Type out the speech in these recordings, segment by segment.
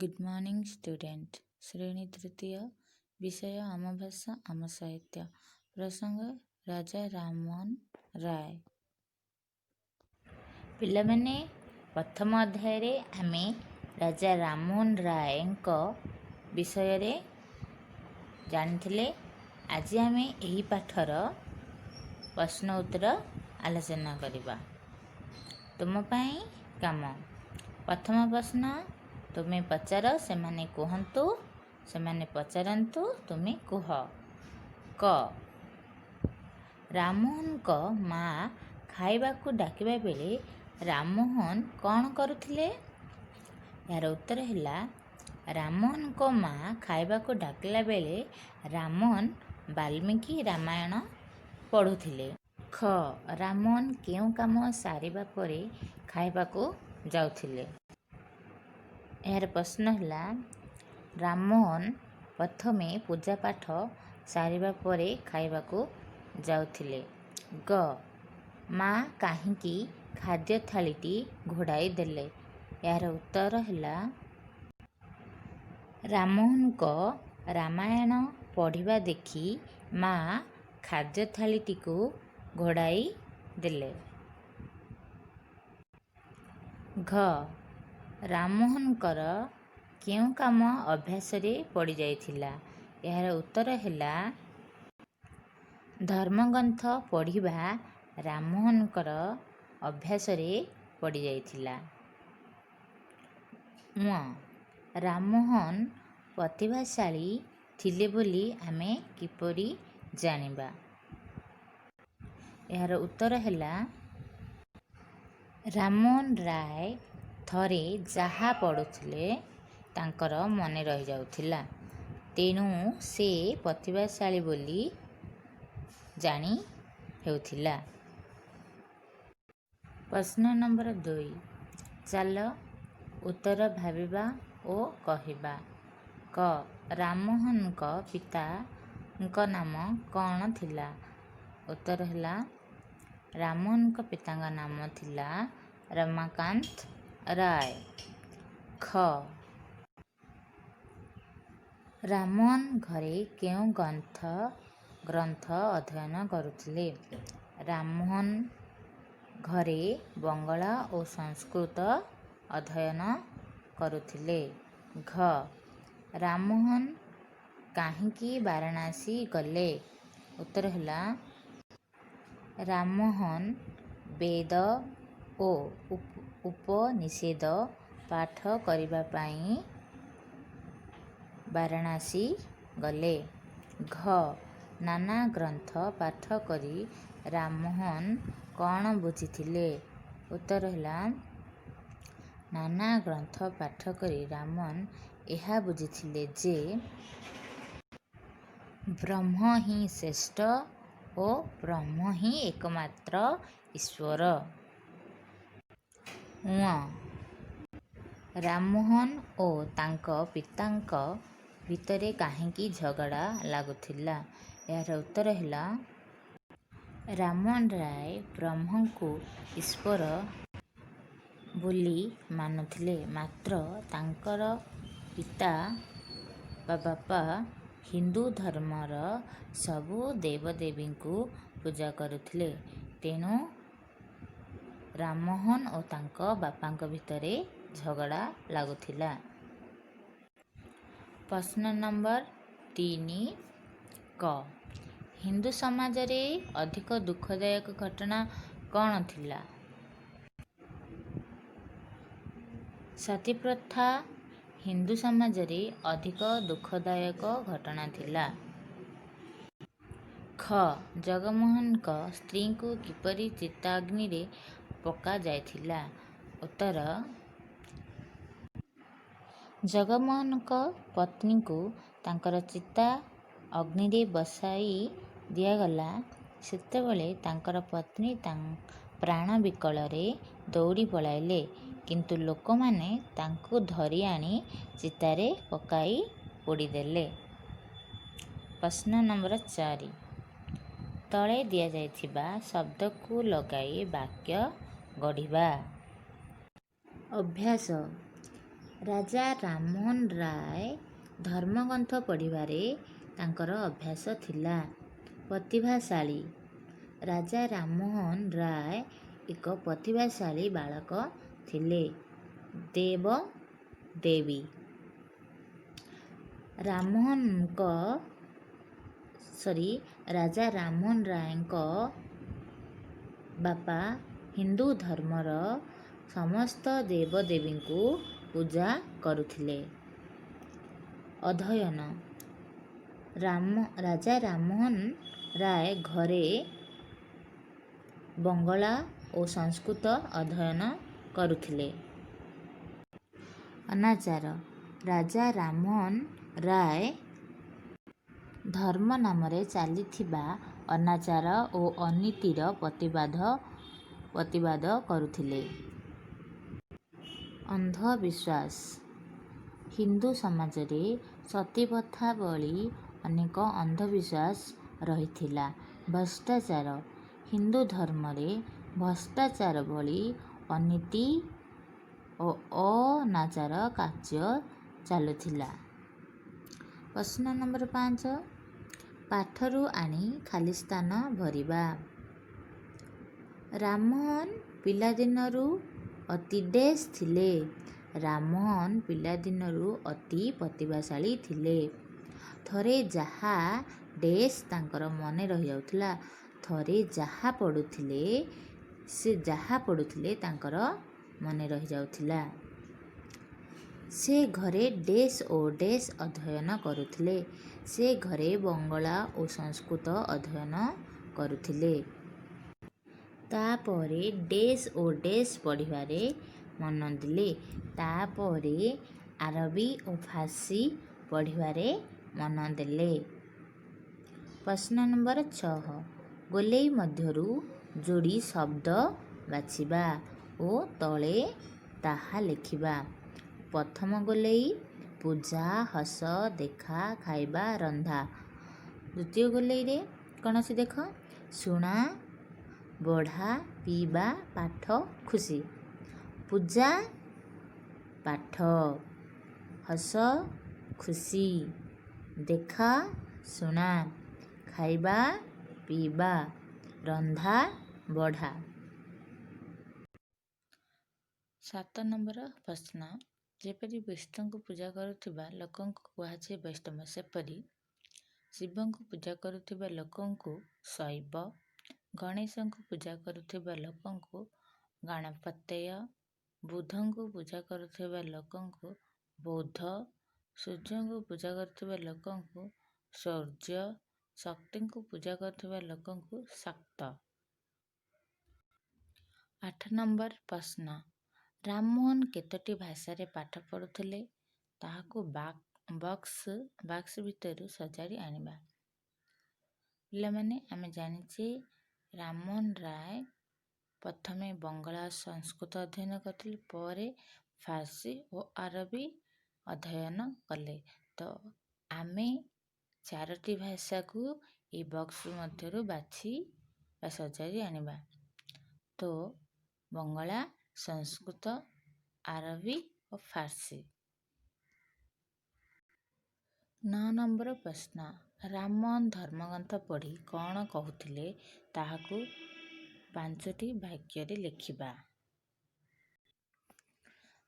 Good morning student. ଶ୍ରେଣୀ ତୃତୀୟ, ବିଷୟ ଆମ ଭାଷା ଆମ ସାହିତ୍ୟ, ପ୍ରସଙ୍ଗ ରାଜା ରାମମୋହନ ରାୟ। ପିଲାମାନେ, ପ୍ରଥମ ଅଧ୍ୟାୟରେ ଆମେ ରାଜା ରାମମୋହନ ରାୟଙ୍କ ବିଷୟରେ ଜାଣିଥିଲେ। ଆଜି ଆମେ ଏହି ପାଠର ପ୍ରଶ୍ନ ଉତ୍ତର ଆଲୋଚନା କରିବା। ତୁମ ପାଇଁ କାମ। ପ୍ରଥମ ପ୍ରଶ୍ନ, ତୁମେ ପଚାର, ସେମାନେ କୁହନ୍ତୁ। ସେମାନେ ପଚାରନ୍ତୁ, ତୁମେ କୁହ। କ, ରାମମୋହନଙ୍କ ମା ଖାଇବାକୁ ଡାକିବା ବେଳେ ରାମମୋହନ କ'ଣ କରୁଥିଲେ? ଏହାର ଉତ୍ତର ହେଲା, ରାମମୋହନଙ୍କ ମା ଖାଇବାକୁ ଡାକିଲା ବେଳେ ରାମମୋହନ ବାଲ୍ମୀକି ରାମାୟଣ ପଢ଼ୁଥିଲେ। ଖ, ରାମମୋହନ କେଉଁ କାମ ସାରିବା ପରେ ଖାଇବାକୁ ଯାଉଥିଲେ? ଏହାର ପ୍ରଶ୍ନ ହେଲା, ରାମମୋହନ ପ୍ରଥମେ ପୂଜାପାଠ ସାରିବା ପରେ ଖାଇବାକୁ ଯାଉଥିଲେ। ଗ, ମା କାହିଁକି ଖାଦ୍ୟ ଥାଳିଟି ଘୋଡ଼ାଇ ଦେଲେ? ଏହାର ଉତ୍ତର ହେଲା, ରାମମୋହନଙ୍କ ରାମାୟଣ ପଢ଼ିବା ଦେଖି ମା ଖାଦ୍ୟ ଥାଳିଟିକୁ ଘୋଡ଼ାଇ ଦେଲେ। ଘ, ରାମମୋହନଙ୍କର କେଉଁ କାମ ଅଭ୍ୟାସରେ ପଡ଼ିଯାଇଥିଲା? ଏହାର ଉତ୍ତର ହେଲା, ଧର୍ମଗ୍ରନ୍ଥ ପଢ଼ିବା ରାମମୋହନଙ୍କର ଅଭ୍ୟାସରେ ପଡ଼ିଯାଇଥିଲା। ଙ, ରାମମୋହନ ପ୍ରତିଭାଶାଳୀ ଥିଲେ ବୋଲି ଆମେ କିପରି ଜାଣିବା? ଏହାର ଉତ୍ତର ହେଲା, ରାମମୋହନ ରାୟ ଥରେ ଯାହା ପଢ଼ୁଥିଲେ, ତାଙ୍କର ମନେ ରହିଯାଉଥିଲା। ତେଣୁ ସେ ପ୍ରତିଭାଶାଳୀ ବୋଲି ଜାଣି ହେଉଥିଲା। ପ୍ରଶ୍ନ ନମ୍ବର 2। ଚାଲ ଉତ୍ତର ଭାବିବା ଓ କହିବା। କ, ରାମମୋହନଙ୍କ ପିତାଙ୍କ ନାମ କ'ଣ ଥିଲା? ଉତ୍ତର ହେଲା, ରାମମୋହନଙ୍କ ପିତାଙ୍କ ନାମ ଥିଲା ରମାକାନ୍ତ ରାୟ। ଖ, ରାମମୋହନ ଘରେ କେଉଁ ଗ୍ରନ୍ଥ ଅଧ୍ୟୟନ କରୁଥିଲେ? ରାମମୋହନ ଘରେ ବଙ୍ଗଳା ଓ ସଂସ୍କୃତ ଅଧ୍ୟୟନ କରୁଥିଲେ। ଘ, ରାମମୋହନ କାହିଁକି ବାରାଣସୀ ଗଲେ? ଉତ୍ତର ହେଲା, ରାମମୋହନ ବେଦ ଓ ଉପନିଷଦ ପାଠ କରିବା ପାଇଁ ବାରାଣସୀ ଗଲେ। ଘ, ନାନା ଗ୍ରନ୍ଥ ପାଠ କରି ରାମମୋହନ କ'ଣ ବୁଝିଥିଲେ? ଉତ୍ତର ହେଲା, ନାନା ଗ୍ରନ୍ଥ ପାଠ କରି ରାମମୋହନ ଏହା ବୁଝିଥିଲେ ଯେ ବ୍ରହ୍ମ ହିଁ ଶ୍ରେଷ୍ଠ ଓ ବ୍ରହ୍ମ ହିଁ ଏକମାତ୍ର ଈଶ୍ୱର। ଞ, ରାମମୋହନ ଓ ତାଙ୍କ ପିତାଙ୍କ ଭିତରେ କାହିଁକି ଝଗଡ଼ା ଲାଗୁଥିଲା? ଏହାର ଉତ୍ତର ହେଲା, ରାମମୋହନ ରାୟ ବ୍ରହ୍ମଙ୍କୁ ଈଶ୍ୱର ବୋଲି ମାନୁଥିଲେ, ମାତ୍ର ତାଙ୍କର ପିତା ବା ବାପା ହିନ୍ଦୁ ଧର୍ମର ସବୁ ଦେବଦେବୀଙ୍କୁ ପୂଜା କରୁଥିଲେ। ତେଣୁ ରାମମୋହନ ଓ ତାଙ୍କ ବାପାଙ୍କ ଭିତରେ ଝଗଡ଼ା ଲାଗୁଥିଲା। ପ୍ରଶ୍ନ ନମ୍ବର 3। କ, ହିନ୍ଦୁ ସମାଜରେ ଅଧିକ ଦୁଃଖଦାୟକ ଘଟଣା କ'ଣ ଥିଲା? ସତୀପ୍ରଥା ହିନ୍ଦୁ ସମାଜରେ ଅଧିକ ଦୁଃଖଦାୟକ ଘଟଣା ଥିଲା। ଖ, ଜଗମୋହନଙ୍କ ସ୍ତ୍ରୀଙ୍କୁ କିପରି ଚିତାଅଗ୍ନିରେ ପକାଯାଇଥିଲା? ଉତ୍ତର, ଜଗମୋହନଙ୍କ ପତ୍ନୀଙ୍କୁ ତାଙ୍କର ଚିତା ଅଗ୍ନିରେ ବସାଇ ଦିଆଗଲା। ସେତେବେଳେ ତାଙ୍କର ପତ୍ନୀ ପ୍ରାଣ ବିକଳରେ ଦୌଡ଼ି ପଳାଇଲେ, କିନ୍ତୁ ଲୋକମାନେ ତାଙ୍କୁ ଧରି ଆଣି ଚିତାରେ ପକାଇ ପୋଡ଼ିଦେଲେ। ପ୍ରଶ୍ନ ନମ୍ବର 4। ତଳେ ଦିଆଯାଇଥିବା ଶବ୍ଦକୁ ଲଗାଇ ବାକ୍ୟ ଗଢ଼ିବା। ଅଭ୍ୟାସ। ରାଜା ରାମମୋହନ ରାୟ ଧର୍ମଗ୍ରନ୍ଥ ପଢ଼ିବାରେ ତାଙ୍କର ଅଭ୍ୟାସ ଥିଲା। ପ୍ରତିଭାଶାଳୀ। ରାଜା ରାମମୋହନ ରାୟ ଏକ ପ୍ରତିଭାଶାଳୀ ବାଳକ ଥିଲେ। ଦେବ ଦେବୀ। ରାମମୋହନଙ୍କ ସରି ରାଜା ରାମମୋହନ ରାୟଙ୍କ ବାପା ହିନ୍ଦୁ ଧର୍ମର ସମସ୍ତ ଦେବଦେବୀଙ୍କୁ ପୂଜା କରୁଥିଲେ। ଅଧ୍ୟୟନ। ରାଜା ରାମମୋହନ ରାୟ ଘରେ ବଙ୍ଗଳା ଓ ସଂସ୍କୃତ ଅଧ୍ୟୟନ କରୁଥିଲେ। ଅନାଚାର। ରାଜା ରାମମୋହନ ରାୟ ଧର୍ମ ନାମରେ ଚାଲିଥିବା ଅନାଚାର ଓ ଅନୀତିର ପ୍ରତିବାଦ କରୁଥିଲେ। ଅନ୍ଧବିଶ୍ୱାସ। ହିନ୍ଦୁ ସମାଜରେ ସତୀପ୍ରଥା ଭଳି ଅନେକ ଅନ୍ଧବିଶ୍ୱାସ ରହିଥିଲା। ଭ୍ରଷ୍ଟାଚାର। ହିନ୍ଦୁ ଧର୍ମରେ ଭ୍ରଷ୍ଟାଚାର ଭଳି ଅନୀତି ଓ ଅନାଚାର କାର୍ଯ୍ୟ ଚାଲୁଥିଲା। ପ୍ରଶ୍ନ ନମ୍ବର 5, ପାଠରୁ ଆଣି ଖାଲି ସ୍ଥାନ ଭରିବା। ରାମମୋହନ ପିଲାଦିନରୁ ଅତି ଡେସ୍ ଥିଲେ। ରାମମୋହନ ପିଲାଦିନରୁ ଅତି ପ୍ରତିଭାଶାଳୀ ଥିଲେ। ଥରେ ଯାହା ଡେସ୍ ତାଙ୍କର ମନେ ରହିଯାଉଥିଲା। ଥରେ ଯାହା ପଢ଼ୁଥିଲେ, ସେ ଯାହା ପଢ଼ୁଥିଲେ ତାଙ୍କର ମନେ ରହିଯାଉଥିଲା। ସେ ଘରେ ଡେସ୍ ଓ ଡେସ୍ ଅଧ୍ୟୟନ କରୁଥିଲେ। ସେ ଘରେ ବଙ୍ଗଳା ଓ ସଂସ୍କୃତ ଅଧ୍ୟୟନ କରୁଥିଲେ। ତା'ପରେ ଡେସ୍ ଓ ଡେସ୍ ପଢ଼ିବାରେ ମନ ଦେଲେ। ତା'ପରେ ଆରବୀ ଓ ଫାର୍ସୀ ପଢ଼ିବାରେ ମନ ଦେଲେ। ପ୍ରଶ୍ନ ନମ୍ବର 6, ଗୋଲେଇ ମଧ୍ୟରୁ ଯୋଡ଼ି ଶବ୍ଦ ବାଛିବା ଓ ତଳେ ତାହା ଲେଖିବା। ପ୍ରଥମ ଗୋଲେଇ: ପୂଜା, ହସ, ଦେଖା, ଖାଇବା, ରନ୍ଧା। ଦ୍ୱିତୀୟ ଗୋଲେଇରେ କ'ଣ ଅଛି ଦେଖ: ଶୁଣା, ବଢ଼ା, ପିଇବା, ପାଠ, ଖୁସି। ପୂଜା, ପାଠ, ହସ, ଖୁସି, ଦେଖା, ଶୁଣା, ଖାଇବା, ପିଇବା, ରନ୍ଧା, ବଢ଼ା। 7 ନମ୍ବର ପ୍ରଶ୍ନ, ଯେପରି ବିଷ୍ଣୁଙ୍କୁ ପୂଜା କରୁଥିବା ଲୋକଙ୍କୁ କୁହାଯାଏ ବୈଷ୍ଣବ, ସେପରି ଶିବଙ୍କୁ ପୂଜା କରୁଥିବା ଲୋକଙ୍କୁ ଶୈବ, ଗଣେଶଙ୍କୁ ପୂଜା କରୁଥିବା ଲୋକଙ୍କୁ ଗଣପତେୟ, ବୁଦ୍ଧଙ୍କୁ ପୂଜା କରୁଥିବା ଲୋକଙ୍କୁ ବୌଦ୍ଧ, ସୂର୍ଯ୍ୟଙ୍କୁ ପୂଜା କରୁଥିବା ଲୋକଙ୍କୁ ସୌର୍ଯ୍ୟ, ଶକ୍ତିଙ୍କୁ ପୂଜା କରୁଥିବା ଲୋକଙ୍କୁ ଶାକ୍ତ। 8 ନମ୍ବର ପ୍ରଶ୍ନ, ରାମମୋହନ କେତୋଟି ଭାଷାରେ ପାଠ ପଢ଼ୁଥିଲେ ତାହାକୁ ବକ୍ସ ଭିତରୁ ସଜାଡ଼ି ଆଣିବା। ପିଲାମାନେ, ଆମେ ଜାଣିଛେ ରାମମୋହନ ରାୟ ପ୍ରଥମେ ବଙ୍ଗଳା ସଂସ୍କୃତ ଅଧ୍ୟୟନ କରିଥିଲେ, ପରେ ଫାର୍ସୀ ଓ ଆରବୀ ଅଧ୍ୟୟନ କଲେ। ତ ଆମେ 4ଟି ଭାଷାକୁ ଏଇ ବକ୍ସ ମଧ୍ୟରୁ ବାଛି ବା ସଜାଡ଼ି ଆଣିବା। ତ ବଙ୍ଗଳା, ସଂସ୍କୃତ, ଆରବୀ ଓ ଫାର୍ସୀ। 9 ନମ୍ବର ପ୍ରଶ୍ନ, ରାମମୋହନ ଧର୍ମଗ୍ରନ୍ଥ ପଢ଼ି କ'ଣ କହୁଥିଲେ ତାହାକୁ 5ଟି ବାକ୍ୟରେ ଲେଖିବା।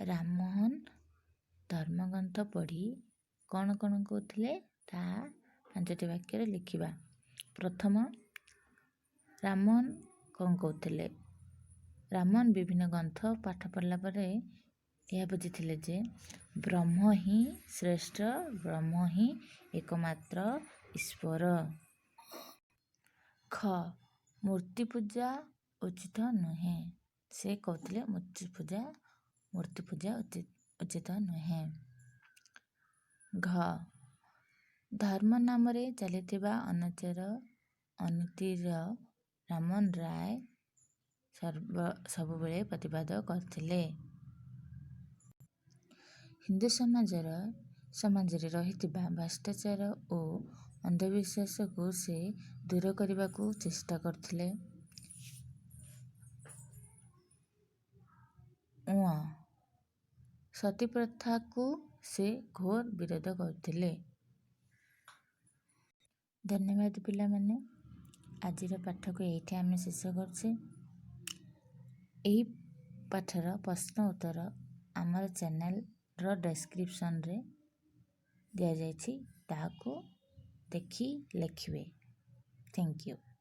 ରାମମୋହନ ଧର୍ମଗ୍ରନ୍ଥ ପଢ଼ି କ'ଣ କ'ଣ କହୁଥିଲେ ତାହା 5ଟି ବାକ୍ୟରେ ଲେଖିବା। ପ୍ରଥମ, ରାମମୋହନ କ'ଣ କହୁଥିଲେ? ରାମମୋହନ ବିଭିନ୍ନ ଗ୍ରନ୍ଥ ପାଠ ପଢ଼ିଲା ପରେ ଏହା ବୁଝିଥିଲେ ଯେ ବ୍ରହ୍ମ ହିଁ ଶ୍ରେଷ୍ଠ, ବ୍ରହ୍ମ ହିଁ ଏକମାତ୍ର ଈଶ୍ୱର। ଖ, ମୂର୍ତ୍ତି ପୂଜା ଉଚିତ ନୁହେଁ। ସେ କହୁଥିଲେ ମୂର୍ତ୍ତି ପୂଜା ଉଚିତ ନୁହେଁ। ଘ, ଧର୍ମ ନାମରେ ଚାଲିଥିବା ଅନାଚାର ଅନୀତିର ରାମମୋହନ ରାୟ ସବୁବେଳେ ପ୍ରତିବାଦ କରୁଥିଲେ। ହିନ୍ଦୁ ସମାଜରେ ରହିଥିବା ଭ୍ରଷ୍ଟାଚାର ଓ ଅନ୍ଧବିଶ୍ୱାସକୁ ସେ ଦୂର କରିବାକୁ ଚେଷ୍ଟା କରୁଥିଲେ। ଉଁ, ସତୀ ପ୍ରଥାକୁ ସେ ଘୋର ବିରୋଧ କରୁଥିଲେ। ଧନ୍ୟବାଦ ପିଲାମାନେ, ଆଜିର ପାଠକୁ ଏଇଠି ଆମେ ଶେଷ କରୁଛେ। ଏହି ପାଠର ପ୍ରଶ୍ନ ଉତ୍ତର ଆମର ଚ୍ୟାନେଲର ଡେସ୍କ୍ରିପସନ୍ରେ ଦିଆଯାଇଛି, ତାହାକୁ ଦେଖି ଲେଖିବେ। Thank you.